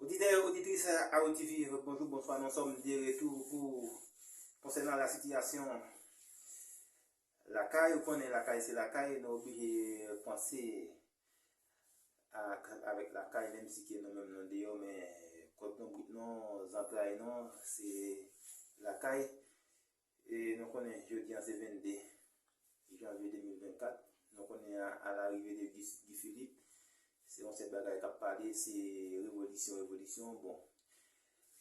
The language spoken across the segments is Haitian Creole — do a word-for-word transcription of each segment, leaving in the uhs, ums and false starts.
Oditè, oditris Haïti T V, bonjou, bonswa, nou sòm de retou pou konsènan la sitiyasyon lakay, ou konnen lakay se lakay, nou oblije panse ak, avèk lakay, menm si ke nou menm nou deyò, men kòd nou, bout nou, zantray nou, se lakay. E nou konnen jodi a se vennde janvye de mil vennkat. Nou konnen a, a larive de Guy, Guy Philippe, se yon sèl bagay k ap pale, se revolisyon, revolisyon. Bon,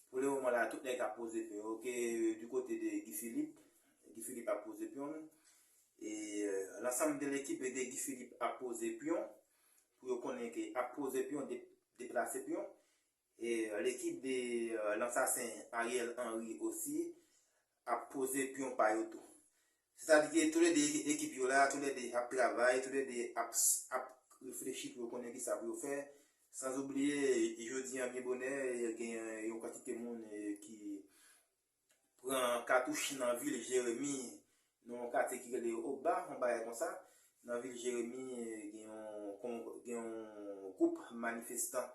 pou le moman la, tout nèg ap poze pyon yo. Oke, du kote de Guy Philippe, Guy Philippe ap poze pyon l. E euh, lansanm de lekip de Guy Philippe ap poze pyon, pou yo konnen ke ap poze pyon, de, deplase pyon. E euh, lekip de euh, lansasen Ariel Henry osi ap poze pyon pa yo tou. Sètadi ke toulède ekip yo la, toulède ap travay, toulède ap, ap reflechi pou yo konnen kisa pou yo fè. San oubliye, jodi a byen bonè, gen yon kantite moun eh, ki pran katouch nan vil Jeremi, nan yon katye ki rele Oba, yon bagay konsa. Nan vil Jeremi, eh, gen yon, kon- gen yon gwoup manifestan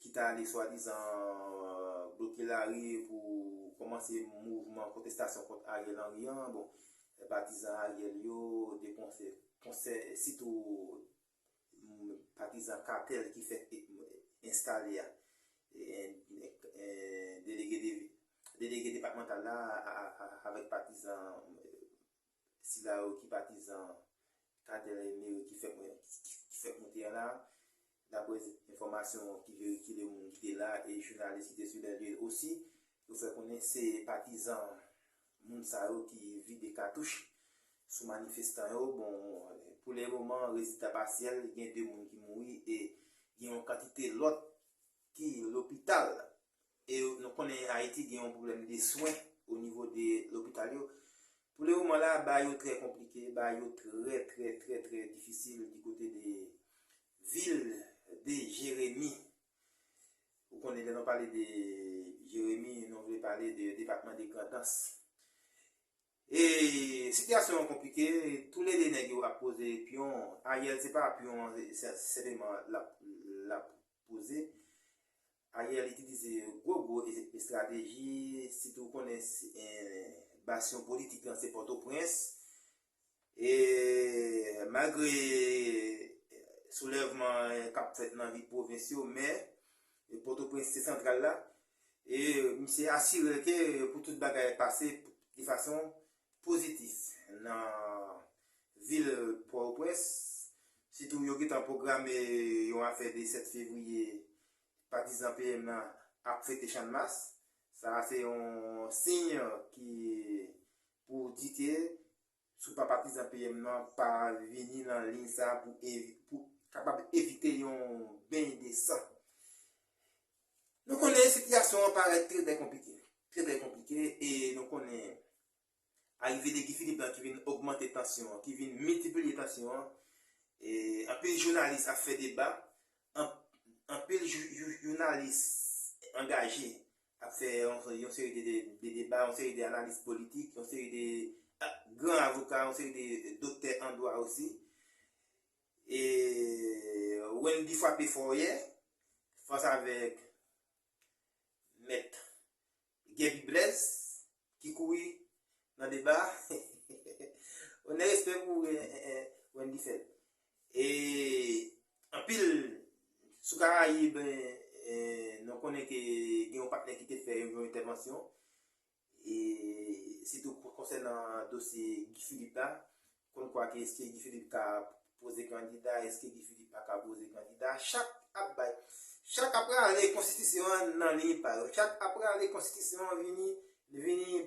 ki ta ale swadizan bloke lari pou kòmanse mouvman kontestasyon kont Ariel Henry an. Bon, patizan Ariel yo, de konsè, konsè, sitou mm, patizan katèl ki fèk e- enstale a, e- e- e- delege de- delege depatmantal la a- a- a- avèk patizan eh, sila yo ki patizan katèl Emery ki fèk mwen- ki- ki- ki fèk moute an la, daprè enfòmasyon ki veyikile, moun ki te la e jounalis ki te sou lè lye osi, yo fè konnen se patizan moun sa yo ki vide katouch sou manifestan yo. Bon, pou le moman, rezilta pasyèl, gen de moun ki mouri e gen yon kantite lòt ki lopital. E nou konnen Ayiti gen yon pwoblèm de swen o nivo de lopital yo. Pou le moman la, bagay yo trè konplike, bagay yo trè, trè, trè, trè difisil di kote de vil de Jeremi. Ou konnen, lè nou pale de Jeremi, nou vle pale de depatman de Grandans. E sitiyasyon an konplike, toulède nèg yo ap poze pyon. Ariel, se pa pyon an se- senpleman l ap l ap poze. Ariel itilize gwo gwo e- estrateji, sitou ou konnen se- eh, basyon politik lan se Pòtoprens. E malgre soulèvman k ap fèt nan vil pwovens yo, men Pòtoprens se santral la. E misye asire ke pou tout bagay pase de fason pozitif nan vil Pòtoprens. Sitou yo gentan pwograme yon afè de sèt fevriye, patizan P M nan ap fete Channmas. Sa a se yon siy ki pou di ke si w pa patizan P M nan, pa vini nan liy sa a pou evi- pou kapab evite yon beny de san. Nou konnen sitiyasyon an parèt trè trè konplike. Trè trè konplike e nou konnen arive de Guy Philippe lan ki vin ogmante tansyon an, ki vin miltipliye tansyon an. E anpil jounalis ap fè deba, an- anpil jou- jou- jounalis angaje ap fè yon, yon seri de, de, de deba, yon seri de analiz politik, yon seri de a- gran avoka, yon seri de doktè an dwa osi. E Wendy frape fò yè, fas avèk mèt Gaby Blaise ki kouri nan deba. Onè, respè pou ou, eh, eh, eh, Wendy Fèt. E anpil sou Karayib, eh, eh, nou konnen ke gen yon patnè ki te fè yon, yon entèvansyon. E sitou konsènan dosye Guy Philippe la, konn kwa ke èske Guy Philippe ka poze kandida, èske Guy Philippe pa ka poze kandida, chak ap bay, chak ap rale konstitisyon an nan liy pa yo, chak ap rale konstitisyon an vini, vini,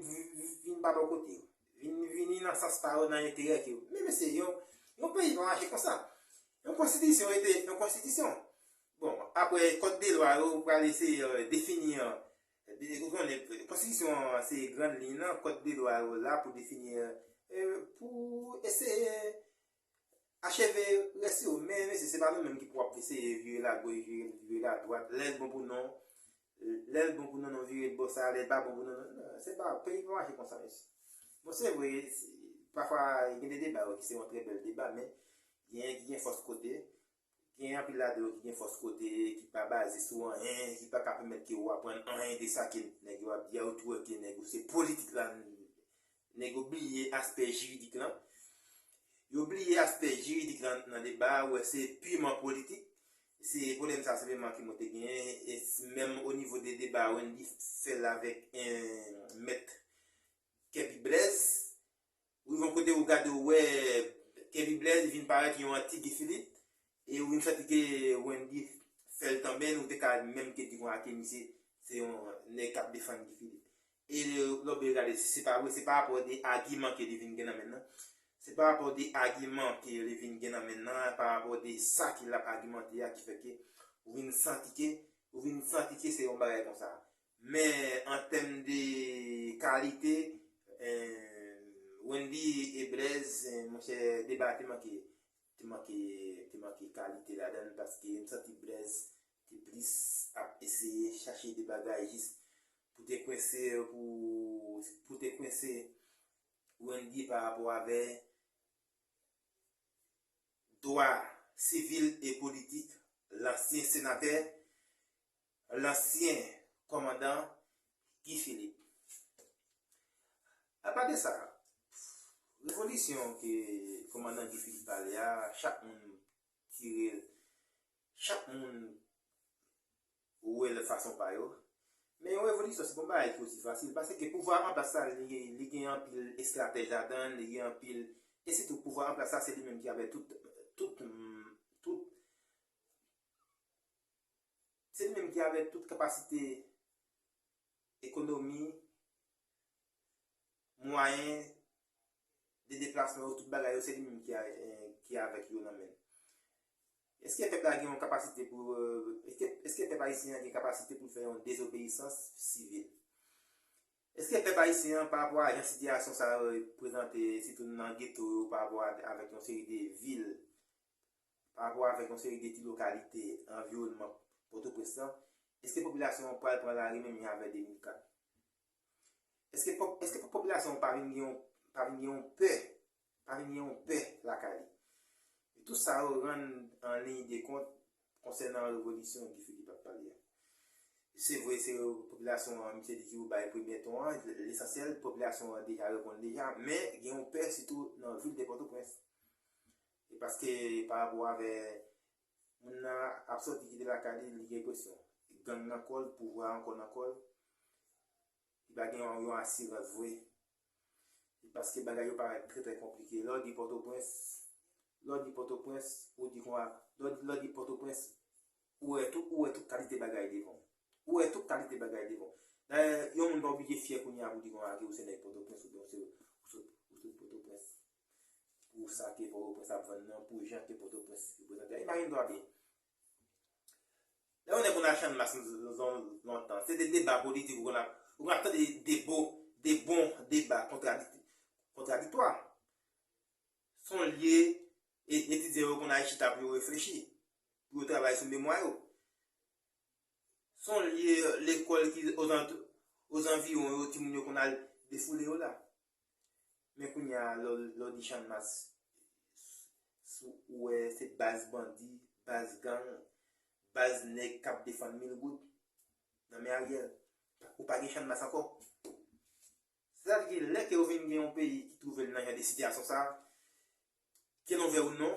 vin pa bò kote yo, vin, vini nan sans pa yo, nan enterè ke yo. Men mesye, yon, yon peyi pa mache konsa. Yon konstitisyon rete yon konstitisyon. Bon, apre, kòd de lwa yo pral eseye euh, defini euh, de- ou konnen, konstitisyon an se grann liy nan, kòd de lwa yo la pou defini euh, euh, pou eseye acheve rès yo. Men mesye, se pa nou menm ki pou ap eseye vire lagoch, vire, vire ladwat. Lè l bon pou nou, lè l bon pou nou, nou vire bò sa, lè l pa bon pou nou, nou- se pa, peyi pa mache konsa, mesye. Bon, se vre, se- pafwa gen de deba wi, ki se yon trè bèl deba, men gen, gen fòs kote. Gen anpil ladan yo ki gen fòs kote, ki pa baze sou anyen, ki pa ka pèmèt ke w aprann anyen de sa ke nèg yo ap di a, ou tou wè ke nèg yo se politik la, nèg yo bliye aspè jiridik lan. Yo bliye aspè jiridik lan nan deba a, ou wè se piman politik. Se pwoblèm sa senpleman ke mwen te genyen, e s- menm o nivo de deba Wendy fè l avèk en, mèt Kèbi Blèz, ou rive yon kote ou gade ou wè Kèbi Blèz vin parèt yon anti Guy Philippe, e ou vin santi ke Wendy fè l tanben, ou te ka menm ke di konsa ke misye se yon nèg k ap defann Guy Philippe. E lè w gade, si se pa vre, se pa rapò de agiman ke li vin gen nan men l nan. Se pa rapò de agiman ke li vin gen nan men l nan, pa rapò de sa ke l ap agimante a ki fè ke ou vin santi ke, ou vin santi ke se yon bagay konsa. Men an tèm de kalite, eh, Wendy e Blaise, eh, monchè, deba a te manke, te manke, te manke kalite ladan l, paske m santi Blaise te plis ap eseye chache de bagay jis pou te kwense, pou, pou te kwense Wendy pa rapò avè dwa sivil e politik lansyen senatè, lansyen kòmandan Guy Philippe. Apa de sa, revolisyon ke kòmandan Guy Philippe pale a, chak moun tire, chak moun wè l fason pa yo. Men yon revolisyon, se pa yon bagay ki osi fasil. Paske pouvwa an plas la, li, li gen anpil estratèj ladan l, li gen anpil. E sitou, pouvwa an plas la, se li menm ki avè tout, tout, tout, se li menm ki avè tout kapasite ekonomi, mwayen de deplasman yo, tout bagay yo, se li menm ki, a- eh, ki avèk yo nan men l. Èske pèp la gen yon kapasite pou, eh, èske, èske pèp ayisyen an gen kapasite pou l fè yon dezobeyisans sivil? Èske pèp ayisyen an, pa rapò a jan sitiyasyon sa yo prezante, sitou nan geto yo, pa rapò a- avèk yon seri de vil, pa rapò avèk yon seri de ti lokalite, anviwònman Pòtoprens lan, èske popilasyon an pral pran lari menm jan avè de mil kat? Èske pòp- èske popilasyon an pa vin gen yon, pa vin gen yon pè, pa vin gen yon pè lakay li? Tout sa yo rann an liy de kont konsènan revolisyon Guy Philippe ap pale a. Se vre, se popilasyon an, misye di ki pou bay premye ton an, lesansyèl, popilasyon an deja reponn deja, men gen yon pè sitou nan vil de Pòtoprens. E paske pa rapò avè moun nan ap sòti kite lakay li, li gen presyon. Gang nan kò l, pouvwa ankò nan kò l, li pa gen yon, yon asirans vre. E paske bagay yo parèt trè, trè konplike. Lè w di Pòtoprens, lè w di Pòtoprens, ou di konsa, lè w di, lè w di Pòtoprens, ou wè tout, ou wè tout kalite bagay devan w. Ou wè tout kalite bagay devan w. Dayè, yon moun pa oblije fyè kounye a pou di konsa ke ou se nèg Pòtoprens oubyen ou se, ou se, ou se Pòtoprens. Pou sa ke Pòtoprens ap vann nan, pou jan ke Pòtoprens reprezante. Imajine twa byen. Lè yon nèg konn al Channmas lontan, se de deba politik ou konn ap, ou konn ap tande de bon, de bon deba kontradik- kontradiktwa. Se yon lye e- etidyan yo konn al chita pou yo reflechi, pou yo travay sou memwa yo. Se yon lye lekòl ki ozant- ozanviwon yo, timoun yo konn al defoule yo la. Men kounye a, lè w- lè w di Channmas, ou wè se baz bandi, baz gang, baz nèg k ap defann mil goud nan men Ariel. Ou pa gen Channmas ankò. Sètadi ke lè ke w vin gen yon peyi ki twouve l nan jan de sitiyasyon sa, ke l ouvè ou non,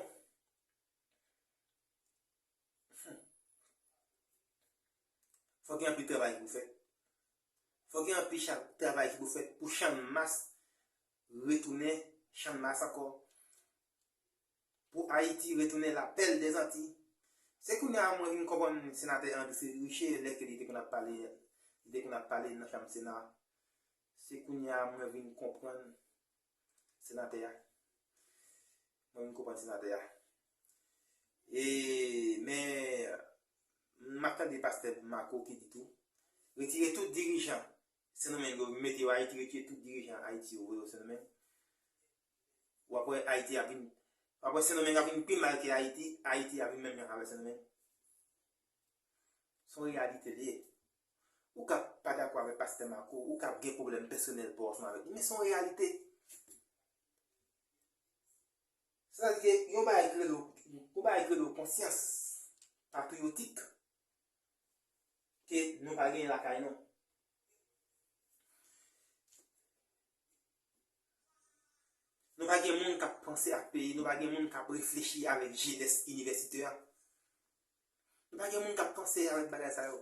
fò gen anpil travay ki pou fèt. Fò gen anpil cha- travay ki pou fèt pou Channmas retounen Channmas ankò. Pou Ayiti retounen lapèl dèzanti. Se kounye a mwen vin konprann senatè André Riché lè ke li te konn ap pale, li te konn ap pale nan chanm Sena. Se kounye a mwen vin konprann senatè a. Mwen vin konprann senatè a. E, men, m ap tande pastè Marco ki di tou, retire tout dirijan Sendomeng yo, mete yo Ayiti, retire tout dirijan Ayiti yo, voye yo Sendomeng. W ap wè Ayiti ap vin, w ap wè Sendomeng ap vin pi mal ke Ayiti, Ayiti ap vin menm jan avè Sendomeng. Se yon reyalite li ye. Ou ka pa dakò avèk pastè Marco, ou ka gen pwoblèm pèsonèl pa w ansanm avèk li, men se yon reyalite. Sètadi ke yon bagay ki rele, yon bagay ki rele konsyans. patriyotik ke nou pa genyen lakay nou. Nou pa gen moun k ap panse ak peyi, nou pa gen moun k ap reflechi avèk jenès inivèsitè a. Nou pa gen moun k ap panse avèk bagay sa yo.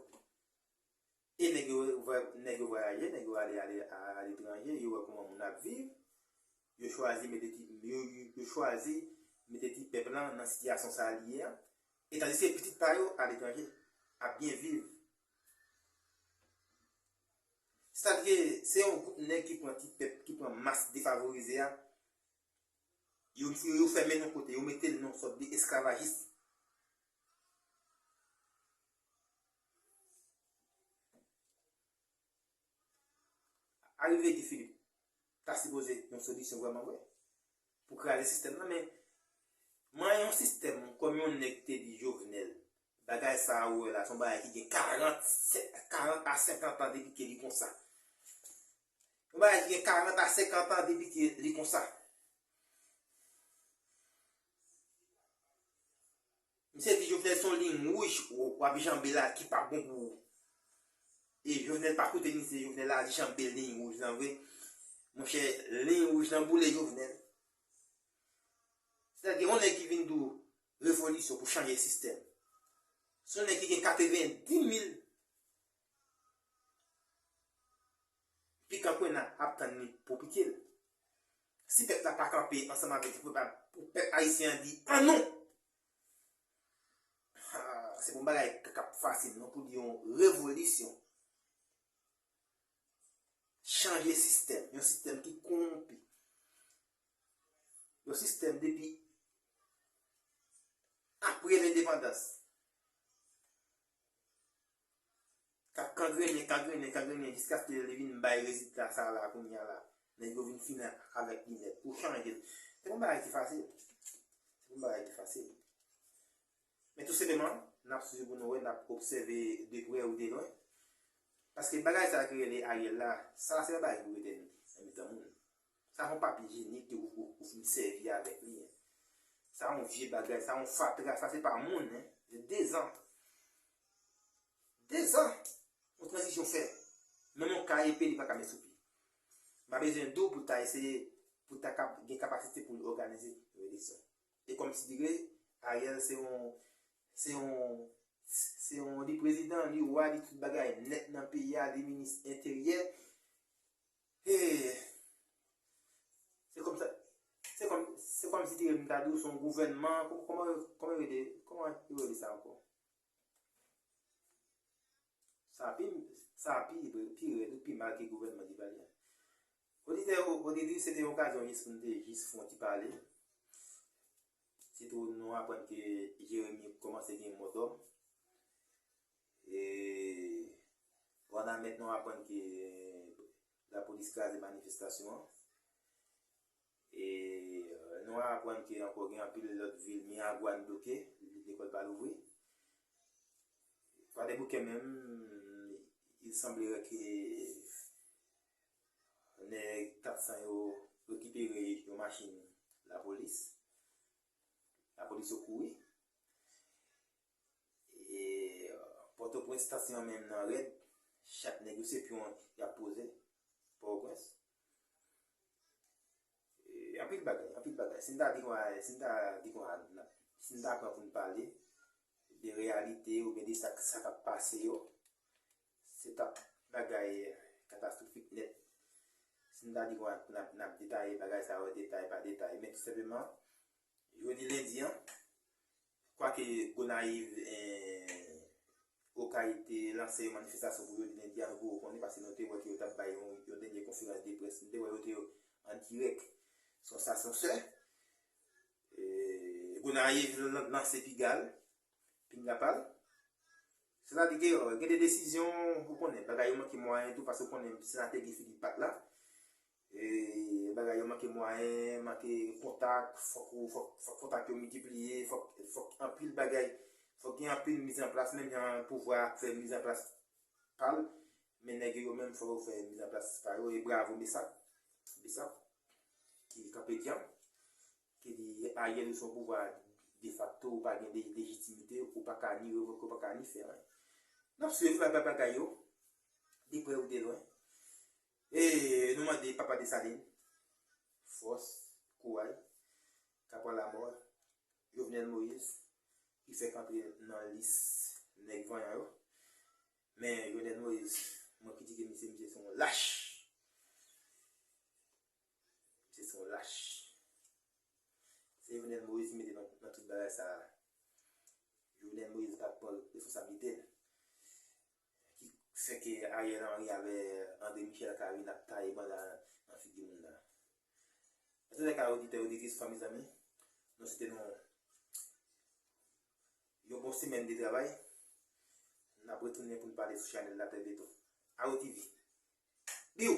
E nèg yo, nèg yo vwayaje, nèg yo ale, ale aletranje, yo wè kòman moun ap viv, yo chwazi mete ti, yo, yo, yo chwazi mete ti pèp lan nan sitiyasyon sa li ye a. E tandiske pitit pa yo aletranje ap byen viv. Sètadi ke se yon gwoup nèg ki pran ti pèp, ki pran mas defavorize a, yo, yo, yo fèmen nan kote, yo mete l nan yon sòt de esklavajis. Arive Guy Philippe ta sipoze yon solisyon vrèman vre pou kraze sistèm nan, men manyen yon sistèm kòm yon nèg te di Jovenel, bagay sa a ou wè la, se yon bagay ki gen karant, karant a senkant an depi ke li konsa. Yon bagay ki gen karant a senkant an depi ke li konsa. Misye di Jovenel se yon liy wouj w ap janbe la ki p ap bon pou ou. E Jovenel pa koute misye, Jovenel al janbe liy wouj lan vre. Monchè, liy wouj lan boule Jovenel. Sètadi yon nèg ki vin di w revolisyon pou chanje sistèm. Se yon nèg ki gen katrevenndis mil pikan kwena ap tann li pou pike l. Si pèp la pa kanpe ansanm avèk li pou pèp, pou pèp ayisyen an di an non, ah, se pa yon bagay k ap fasil non pou di yon revolisyon. Chanje sistèm, yon sistèm ki kowonpi. Yon sistèm depi apre lendepandans k ap kangrennen, kangrennen, kangrennen jiskaske li vin bay rezilta sa la kounye a la. Nèg yo vin fini avèk li nèt pou chanje l. Se pa yon bagay ki fasil. Se pa yon bagay ki fasil. Men tou senpleman, n ap swiv pou nou wè, n ap obsève de prè ou de lwen. Paske bagay sa ki rele Ariel la, sa se yon bagay ki pou rete nan mitan moun. Sa se yon papye ijenik ke ou, ou, ou fin sèvi avèk li. Sa yon vye bagay, sa yon fatra, sa se pa moun, en. Se dezan. Dezan yon tranzisyon fè. Menm yon kay epe li pa ka met sou pye. M pa bezwen di w pou l ta eseye, pou l ta kap, gen kapasite pou l òganize yon eleksyon. E kòmsidire Ariel se yon, se yon, se yon, li prezidan, li wa, li tout bagay nèt nan peyi a, li minis enteryè. E se kòm sa, se kòm, se kòmsidire m ta di w se yon gouvènman, kò-, kòman, kòman yo rele, kòman yo rele sa ankò? Sa pi, sa pi, pi rèd, pi mal ke gouvènman Duvalier. Oditè, oditris, se te yon okazyon jis pou n te jis fè yon ti pale. Sitou nou aprann ke Jeremi kòmanse gen mòdòm. E Wanament nou aprann ke lapolis kraze manifestasyon an. E nou aprann ke ankò gen anpil lòt vil, Miragwàn bloke, lekòl pa louvri. Kwadèboukè menm, il semblerait que nèg kat san yo rekipere yon machin lapolis. Lapolis yo kouri. E Pòtoprens, tansyon an menm nan rèd. Chak nèg yo se pyon y ap poze. Pòtoprens. E anpil bagay, anpil bagay. Si n ta di konsa, si n ta di konsa, si n ta pran pou n pale de reyalite oubyen de sa, sa k ap pase yo, se t ap bagay katastwofik nèt. Si n ta di konsa, n ap, n ap detaye bagay sa yo detay pa detay. Men tou senpleman, jodi lendi an, kwake Gonayiv, eh, Okay te lanse yon manifestasyon pou jodi lendi a, nou poko konnen, paske nou te wè ke yo t ap bay yon, yon dènye konferans de près, nou te wè yo te an dirèk sou Sansè. Eh, Gonayiv lan-, lanse piga l, pinga pa l. Sètadi ke, eh, gen de desizyon, ou konnen, bagay yo manke mwayen tou, paske ou konnen senatè Guy Philippe pa t la. E bagay yo manke mwayen, manke kontak, fòk ou, fòk, fòk kontak yo miltipliye, fòk, fòk anpil bagay, fòk gen anpil mizanplas, menm jan pouvwa a fè mizanplas pa l, men nèg yo menm fòk yo fè mizanplas pa yo, e bravo Besap, Besap, ki kanpe djanm, ki di Ariel ou se yon pouvwa defakto, ou pa gen de lejitimite, ou pa ka ni revoke, ou pa ka ni fè anyen. N ap swiv bagay bagay yo, de prè ou de lwen. E nou mande papa Desalin fòs, kouraj, k ap pran lamò Jovenel Moïse, ki fèk antre nan lis nèg vanyan yo. Men Jovenel Moïse, mwen kritike misye, misye se yon lach. Misye se yon lach. Se Jovenel Moïse ki mete nan, nan tout bagay sa a. Jovenel Moïse pa t pran responsablite l. Ki fè ke Ariel Henry avè André Michel ka vin ap taye banda nan figi moun nan. Antoulèka, oditè, oditris, fanmi, zanmi, nou swete nou yon bon semèn de travay. N ap retounen pou n pale sou chanèl la trè byento. Awo T V. Biw!